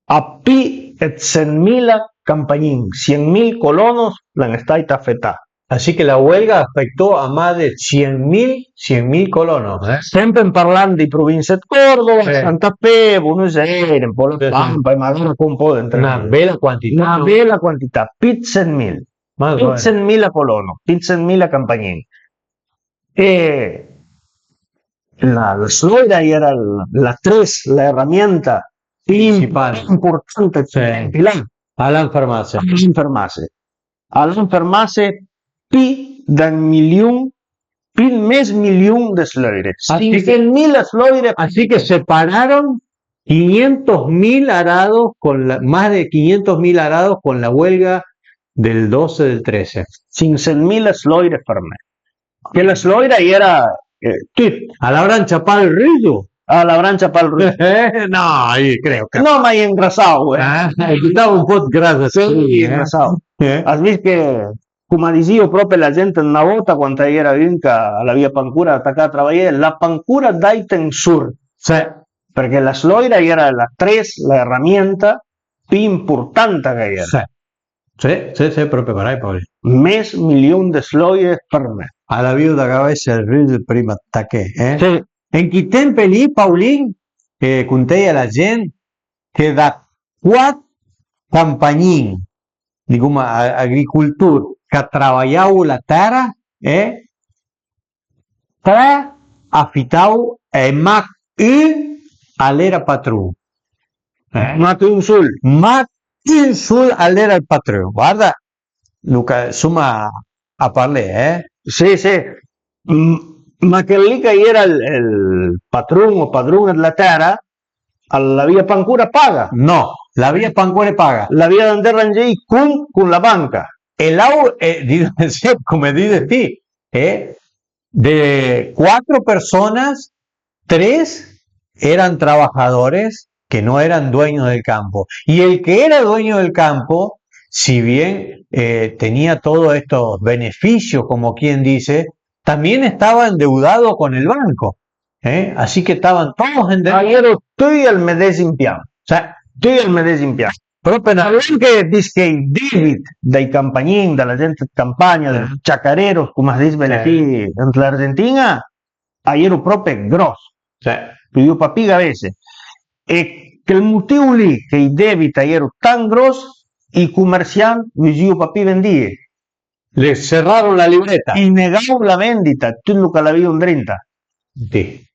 a pì dë senmila campagnin, cien mil colonos l'han stàit afetà. Así que la huelga afectó a más de cien mil, cien mil colonos, eh? Sempe parlant di provinse dë Córdoba, sì, Santa Fe, Buenos Aires, un pò la, sì, sì, Pampa, e magara un pò dentro. Na bela quantità. Na bela quantità, pì dë senmila. Ma pì dë senmila colonos, pì dë senmila campagnin. E la, la slòira a-i era la, la tres, la erramienta pì, principal, importante, sì, pì là. A l'han fermase. A l'han fermase. A l'han fermase pì d'un milion, pì d'un mes milion dë slòire. Así que, sinchsenmila slòire. Así que separaron quinientos mil arados con la, más de quinientos mil arados con la huelga del doce del trece. Sinchsenmila slòire ferme. Che la slòira a-i era, eh, tut. A l'avran ciapà ël ruso? A l'avran ciapà ël ruso. Eh, no, io creo che... No, ma a-i engrasavo, eh. Eh, a-i butavo un pò dë grasa, sì, eh. Engrasavo. Eh. As vist che, com a disìo pròpi la gent na vòta, quand a-i era un ch'a l'avìa pancora tacà a travajé, l'ha pancora dàit un sord. Sì. Përchè la slòira a-i era la tres, la erramienta pì importanta ch'a-i era. Sì. Sì, sì, sì, pròpi parèj, Pauli. Mes milion dë slòire për me. A l'avìo da gavesse ël ruso prima dë taché, eh? Sì. En chi temp lì, Paulin, eh, conteje a la gent che da quat campagnin, digoma, a-, agricoltor, ch'a travajavo la tèra, eh, tre a fitavo e mach un a l'era patron. Eh? Mach un sol. Mach un sol a l'era ël patron. Guarda, Luca, soma a parlé, eh? Sì, sì. Mm, ma chel lì ch'a-i era ël, ël patron o padron dla tèra, a l'avìa pancora paga. No, l'avìa pancora paga. L'avìa da andé rangé ij cont con la banca. E là, eh, di-, sì, come dices ti, eh, de cuatro personas, tres eran trabajadores que no eran dueños del campo. Y el que era dueño del campo, si bien, eh, tenía todos estos beneficios, como quien dice, también estaba endeudado con el banco, eh? Así que estaban todos endeudados. A j'ero tui al medesim pian. Cioè, tui al medesim pian. Pròpi na... Anche dis che ij debit dai campagnin, da la gent dë campagna, dël, eh, chacareros, com as dis bele ti, eh, ant l'Argentina, a j'ero pròpi gròs. Sì. Podìo pa pì gavesse. E chel motiv lì che ij debit a j'ero tant gròs, ij comersiant vusìo pa pì vendìe. Le cerraron la libreta. Ij negavo la vendita, tut lo ch'a l'avìo andrinta. Sì.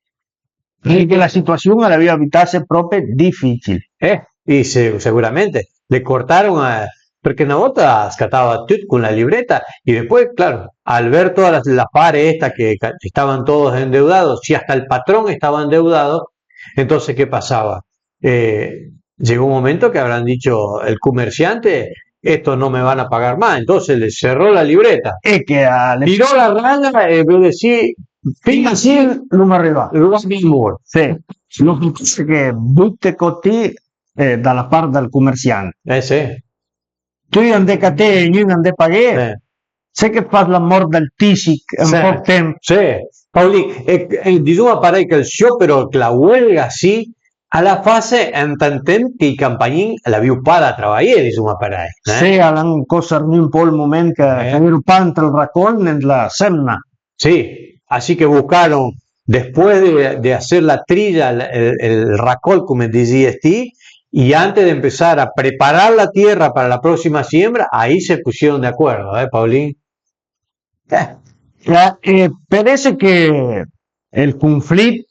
Përchè la situassion a l'avìa vitasse pròpi dificil. Eh, y se-, seguramente le cortaron a, porque una vota scataba tut con la libreta y después, claro, al ver toda la, la pare esta que ca-, estaban todos endeudados, si hasta el patrón estaba endeudado, entonces, ¿qué pasaba? Eh, llegó un momento que habrán dicho el comerciante, "Estos no me van a pagar más", entonces le cerró la libreta. E che a le... Tiró la rada e vede sì, fin a sì, l'oma rivà. L'oma rivà. Sì. Lo che dice che butte cotì, eh, da la part dal comersiant. Eh sì. tui a 'nd è caté e gnun a 'nd è paghé, eh, se che it fas la mort dël tìsich an pòch temp. Sì, Paulin, e, e disoma parèj che ël sciopero, la huelga, sì, a l'ha fase ant un temp che i campagnin a l'avìo pa da travajé, disoma parèj, eh? Sì, a l'han co sernù un pò ël moment che, eh, ch'a j'ero pa ant ël racòl né ant la semna. Sí, así que buscaron, después de, de hacer la trilla, el, el, el racol, como decías ti, y antes de empezar a preparar la tierra para la próxima siembra, ahí se pusieron de acuerdo, ¿eh, Paulín? Eh, eh, eh, parece che ël conflit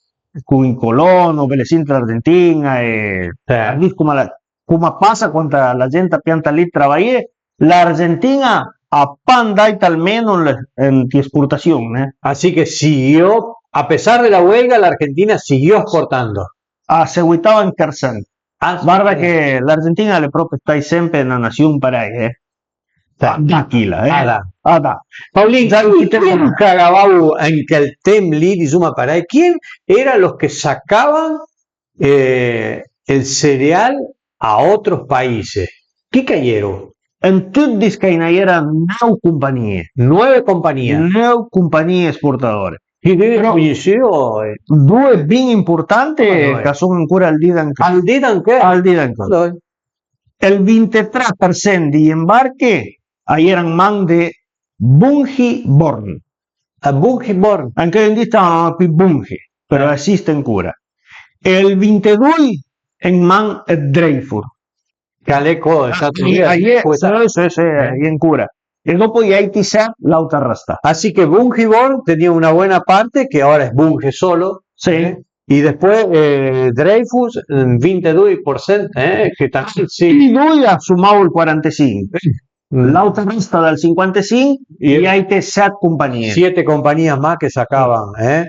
con i colon, o belessì ant l'Argentina, e, eh, come la, come a pasa quand la gent a pianta lì ëd travajé, l'Argentina a l'ha pa andàit almeno ant l'esportasion, eh. Así que siguió, a pesar de la huelga, la Argentina siguió exportando. A seguitava an chersent. Ah, guarda che l'Argentina a l'é pròpi stàit sempe na nasion parèj, eh. Dà, dà chila, eh. Ah, dà. Ah, dà. Paulin, già chi te che a gavavo an chel temp lì, disoma parèj, chi era los che sacavan eh, el cereal a otros países. Chi ch'a j'ero? An tut dis ch'a i na j'era neu companìe. Nueve compañías. Neu companìe esportadore. Chi che coñessìo? Doe bin importante ch'a son ancora al dì d'ancheuj. Al dì d'ancheuj? Al dì d'ancheuj. Ël vintetré për sent di j'embarche a j'era an man de Bungiborn. A Bungiborn. Anche un dì a pi Bungi, però esiste ancora. E ël vintedui an man ëd Dreyfus. Ch'a l'é co, ah, sì, sì, sì, ancora. E dopo i àiti set l'àuter restà. Así que Bungiborn tenía una buena parte que ahora es Bunge solo. Sí. ¿Eh? Y después eh, Dreyfus, un vintedui për sent, eh, que también sí. Vintedui a somavo ël quarantesinch. L'àuter resta dal sinquantesinch, i àite set compagnìe. Siete compañías más que sacaban, eh?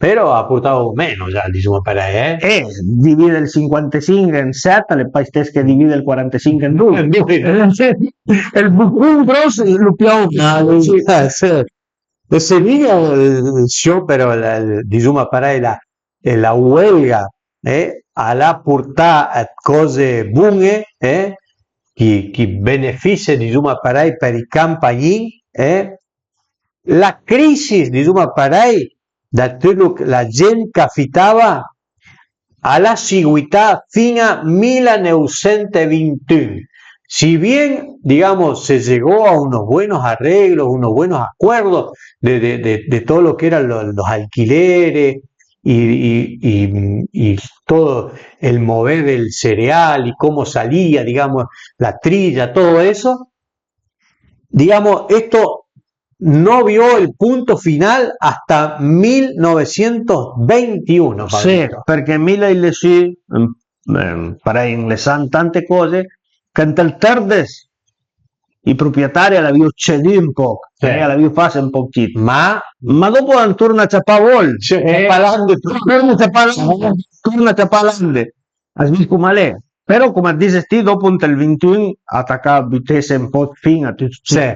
Però a portavo meno già, disoma parèj, eh? Eh, divide ël sinquantesinch an set a l'é pa istess che divide ël quarantesinch an doi. Ël bucon gròss lo piavo. Ah, sì, eh, sì. E se vin ël sciopero, la, la, disoma parèj, la, e la huelga, eh, a l'ha portà ëd còse bon-e, eh, chi, chi benefici, disoma parèj, për i campagnin, eh, la crisi, disoma parèj, da tut lo che la gent ch'a fitava, a l'ha seguità fin a mila neuvsent e vintun. Si bien, digamos, se llegó a unos buenos arreglos, unos buenos acuerdos de, de, de, de todo lo que eran lo, los alquileres y, y, y, y todo el mover el cereal y cómo salía, digamos, la trilla, todo eso, digamos, esto no vio el punto final hasta mil novecientos veintiuno, Pablito. Sì, përchè mi l'hai lessù, ehm, parèj, an lessand tante còse, che ant ël tërdes i proprietari a l'avìo cedù un pòch, sì, eh, a l'avìo fase un pòch cit. Ma, ma dopo an torna a ciapà vòl. Sì, eh, ciapà l'ande. Torna a ciapà l'ande, torna a ciapà l'ande. As vist com a l'é? Però, come it dises ti, dopo ant ël vintun a taca a butesse un pòch fin a tut. Sì.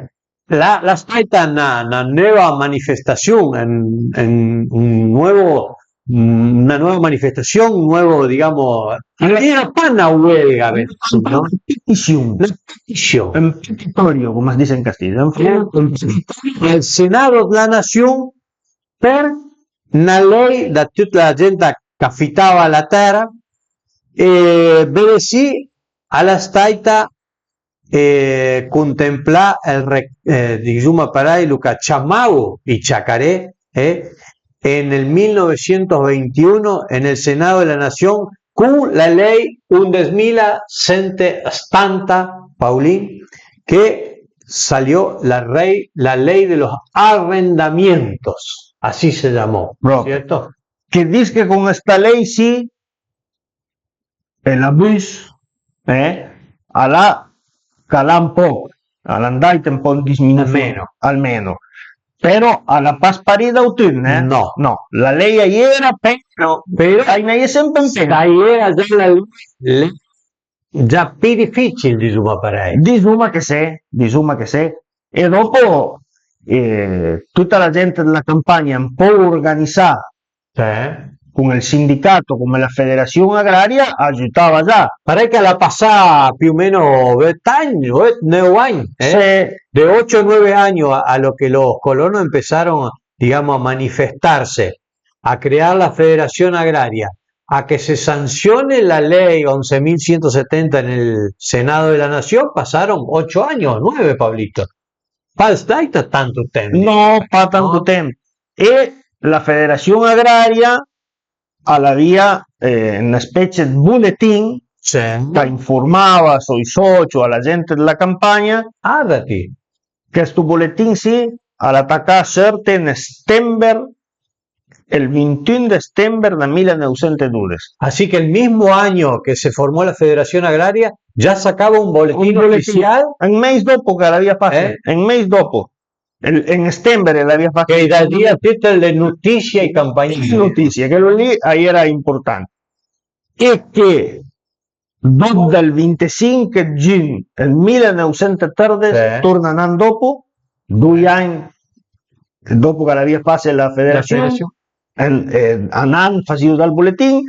La, la staita na, na nueva manifestación, en, en un nuevo, una nueva manifestación, un nuevo, digamos, era pa na huelga, ¿no? Una petición. Una petición. Un petitorio, como se dice en castellano. El Senado de la Nación për na lej da tut la gent ch'a fitava la tèra, e belessì a l'ha staita eh, contemplà ël re-, eh, disoma parèj, lo ch'a ciamavo i ciacaré, eh, en el mil novecientos veintiuno en el Senado de la Nación con la ley ondes mila sent e stanta, Paulin, que salió la, rey, la ley de los arrendamientos, así se llamó, ¿cierto? Che dis che con sta lej sì, e l'abus, eh, a l'ha calà un pòch, a l'ha andàit un pòch an disminusion, almeno. Però a l'ha pa sparì d'autun, eh? No. No, la lej a j'era, però, però a i na j'é sempe un pé. A j'era già la lej, già pì dificil, disoma parèj. Disoma che sì, disoma che sì. E dopo eh, tuta la gent dla campagna un pò organizà, eh, con el sindicato, come la federación agraria, aiutava già. Parèj ch'a l'ha passà più o meno vöt agn, vöt, növ agn, eh? Sì. De ocho a nueve años a, a lo que los colonos empezaron, digamos, a manifestarse, a crear la Federación Agraria, a que se sancione la ley once mil ciento setenta en el Senado de la Nación, pasaron ocho años, nueve, Pablito. Pa stait tanto temp. No, pa tanto temp. E la Federación Agraria a l'avìa, eh, na specie ëd boletin, sì, ch'a informava soi socio, a la gent dla campagna. Ardati. Chësto boletin sì, a l'ha tacà a seurte ën stember, el vintun de stember dë mila növ cent e dodes. Así que el mismo año que se formó la Federación Agraria, ya sacaba un boletín oficial. Un boletin. Un mês dopo ch'a l'avìa fat, eh? Un mês dopo. El, en stember a l'avìa fat. Che i dà via tute le notisie ai campanili. Notisie, chelo lì a era important. E che dop dël vintisinch ëd giugn dël mila növ cent e tërdes, sì, torna un an dopo, doi agn dopo ch'a l'avìa fase la federasion, la federasion, un, eh, un an fasìo già ël boletin,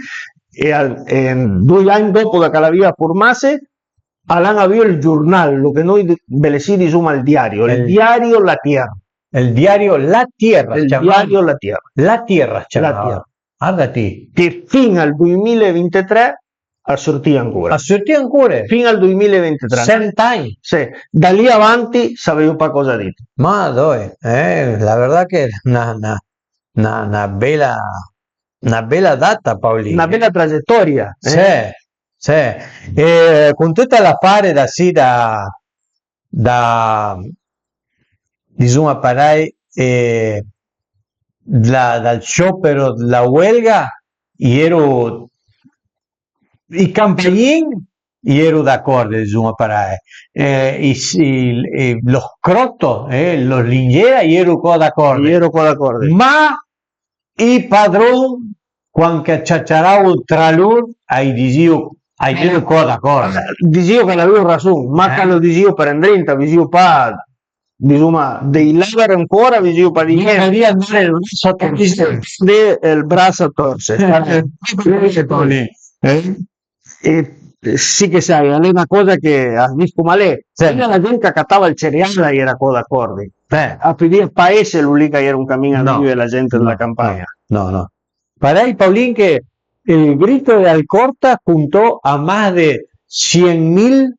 e, al, e doi agn dopo ch'a l'avìa formase, a l'han avù ël giornal, lo che noi de-, belessì disoma ël diario, ël diario La Tierra. El diario La Tierra, el diario La Tierra. La Tierra, la Tierra. Arda ti. Che fin al doi mila e vintitré a sortìa ancora. A sortìa ancora? Fin al doi mila e vintitré. Sent agn? Sì, da lì avanti savevo pa cosa dite. Ma dove? Eh, la verdad che na, na, na, na bela, na bela data, Paolin. Na bela tragetoria, eh? Sì, sì. E con tüt l'afare da sì, da, da, disoma parei, eh, dla, dal sciopero dla uelga, i eru, i campagnin i eru d'acorde, disoma parei, eh, i, i, i, lo scroto, eh, lo slingiera, i eru co d'acorde. I eru co d'acorde. Ma i padron, quand ch'a ciaciaravo tra lur, a-j disìo, a-j disìo co d'acorde. Disìo ch'a l'avìo rason, ma ch'a lo disìo për andrinta, disìo pa, disoma, dij laver ancora, disìo pa dij nient. Andare ël braç a torse. Ël braç a torse. Eh, eh, sì che sai, a l'é na coza che as vist com a l'é. Sì. Fin a la gent ch'a catava ël cereal a-i era co d'acordi. Eh. A podìa pa esse lo lì ch'a-i era an camin a vive la gent dla campagna. No, no. Parei, Paolin, che el grito de Alcorta juntó a más de cien mil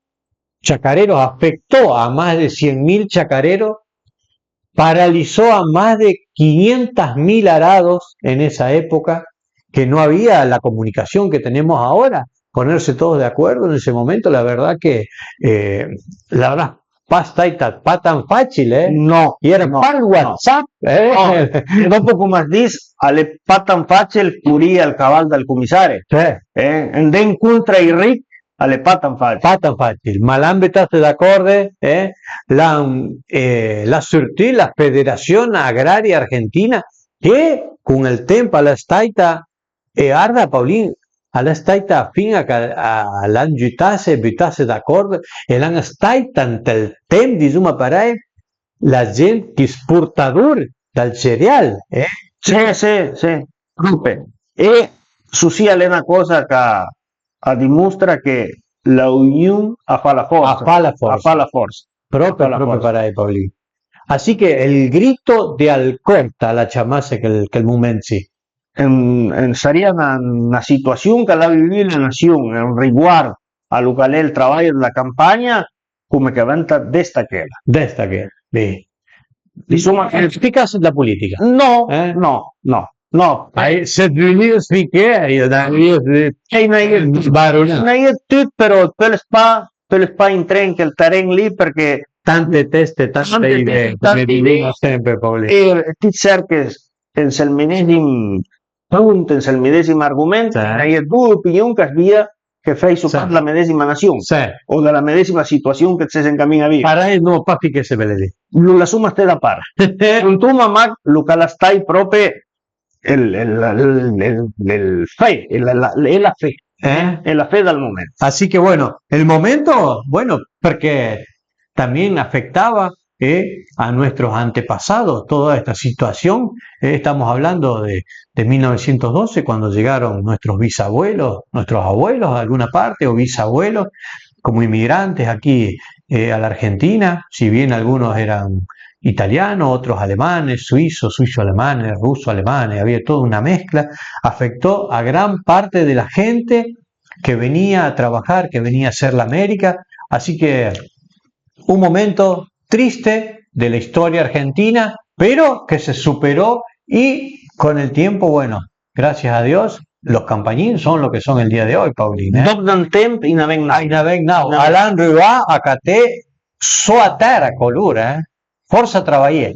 chacareros, afectó a más de cien mil chacareros, paralizó a más de quinientas mil arados en esa época, que no había la comunicación que tenemos ahora, ponerse todos de acuerdo en ese momento, la verdad que, eh, la verdad, pa stait pa tan facil, eh? No, i era pa ël WhatsApp, eh? No. E dopo, com as dis, a l'é pa tan facil curì al caval dal comissari. Sì. Eh? Andé ancontra ai rich a l'é pa tan facil. Pa tan facil, ma l'han butase d'acorde, eh? L'han, eh, l'ha surtì la Federación Agraria Argentina, che con ël temp a l'é staita, e arda, Paolin, a l'é staita fin-a ch'a, a, a l'han giutase e butase d'acorde, e l'han staita ant ël temp, disoma parei, la gent, ch'i sportador dal cereal, eh? Sì, sì, sì, prope. E so sì a l'é na coza ch'a, a dimostra che la union a fa la forsa. A fa la forsa. A fa la forsa. Prope, prope parei, Paolin. Así che el grito de Alcorta a l'ha ciamase chel, chel moment sì. Em, em, sarìa na, na situasion ch'a l'ha vivù la nasion, un riguard a lo ch'a l'é ël travaj dla campagna, come ch'a venta destachela. Destachela, sì. Disoma che... Sti cas dla politica? No, eh? No, no, no. Ai, se vunìo finché, i n'avrìo, eh, i n'avrìo tut, però peuls pa, peuls pa intré an chel teren lì, përchè tante teste, tante idee, come disoma sempe Paolin. E ti cerches ën sël medesim pont, ën sël medesim argoment, sì, a-i é doe opinion ch'a s'vìa che fèisso part dla medesima nasion, sì, o da la medesima situasion che ses an camin a vive. Parei no, pa finché se vële dì. Lo lassoma sté da part. Contoma mach lo ch'a l'é stait prope el, el, el, el, el fe, el, la, la, e la fe. Eh? E la fe dal moment. Así que bueno, el momento, bueno, perché también afectaba eh, a nuestros antepasados toda esta situación. Eh, estamos hablando de, de mil novecientos doce, cuando llegaron nuestros bisabuelos, nuestros abuelos a alguna parte, o bisabuelos, como inmigrantes aquí, eh, a la Argentina, si bien algunos eran italianos, otros alemanes, suizos, suizo-alemanes, ruso-alemanes, había toda una mezcla, afectó a gran parte de la gente que venía a trabajar, que venía a hacer la América. Así que un momento triste de la historia argentina, pero que se superó y con el tiempo, bueno, gracias a Dios, los Campañín son lo que son el día de hoy, Paulín, eh? Dòp d'un temp, i n'avèn n'àut. Ah, i n'avèn n'àut. Al an rivà a caté sò a tèra co lur, eh? Fòrsa travajé.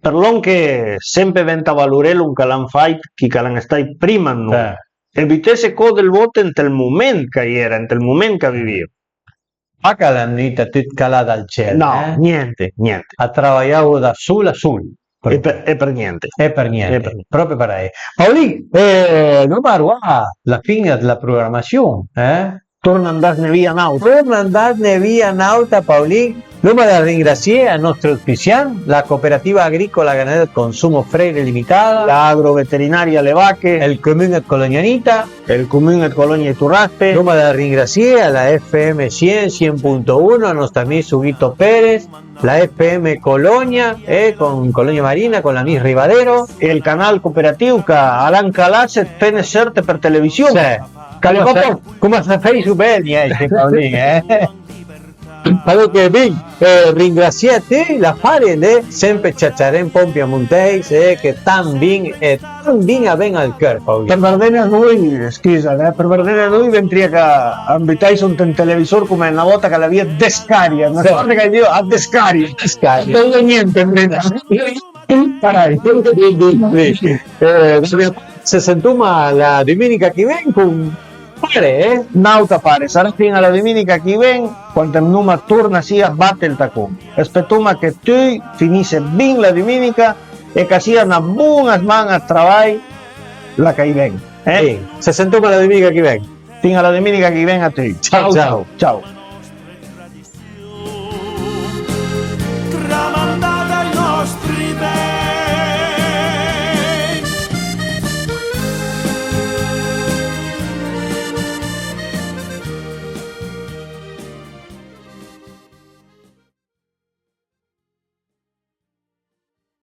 Për lòn che sempe venta valuré lòn ch'a l'han fàit chi ch'a l'han stàit prima 'd nô. Eh. E butesse co dël vòt ant ël moment ch'a-i era, ant ël moment ch'a vivìo. Pa ch'a l'han vnìt tut calà dal cel, no, eh? Niente, niente. A travajavo da sul a sul. E për, e për niente. E për niente. E për niente. Pròpi parèj. Paulin, eh, l'oma arvà a la fin dla programasiun, eh? Torna andasne via n'àuta. Torna andasne via n'àuta, Paulin. L'oma da ringrasié al nòstr auspiciant, la Cooperativa Agrícola Ganadera de Consumo Freire Limitada, la Agroveterinaria Le Vache, ël Comun ëd Colonia Nita, ël Comun ëd Colonia Turraspe. L'oma da ringrasié a la F M cent, cent punto uno, a nòst amis Huguito Pérez, la F M Colonia e con Colonia Marina, con l'amis Rivadero. E ël canal cooperatìu ch'a l'han calà së pene sërte për televisiun. Sì. Ch'a l'é coma, coma së fèiso bel, niente, Paulin, eh? Alora che bin, eh, ringrasié a ti, l'afari a l'é sempe ciaciaré un pò an piemontèis, eh, che tant bin e tant bin a ven al cör, Paulin. Për vardene a nui, scusa, eh, për vardene a nui, ventarìa ch'a am butàiso ant un televisor coma na vòta ch'a l'avìa dë scaria, na sorta ch'a dìo, a dë scaria. Dë scaria. Non niente, in realtà. Parèj. Eh, se sentoma la duminica ch'i ven con Pare, eh? N'àuta pare, sarà fin a la duminica ch'i ven, quand andoma torna sì a bate ël tacon. Spetoma che tui finisse bin la duminica e ch'a sia na bun-a sman-a dë travaj la ch'a-i ven, eh? Sì, se sentoma la duminica ch'i ven. Fin a la duminica ch'i ven a tui. Ciao, ciao. Ciao.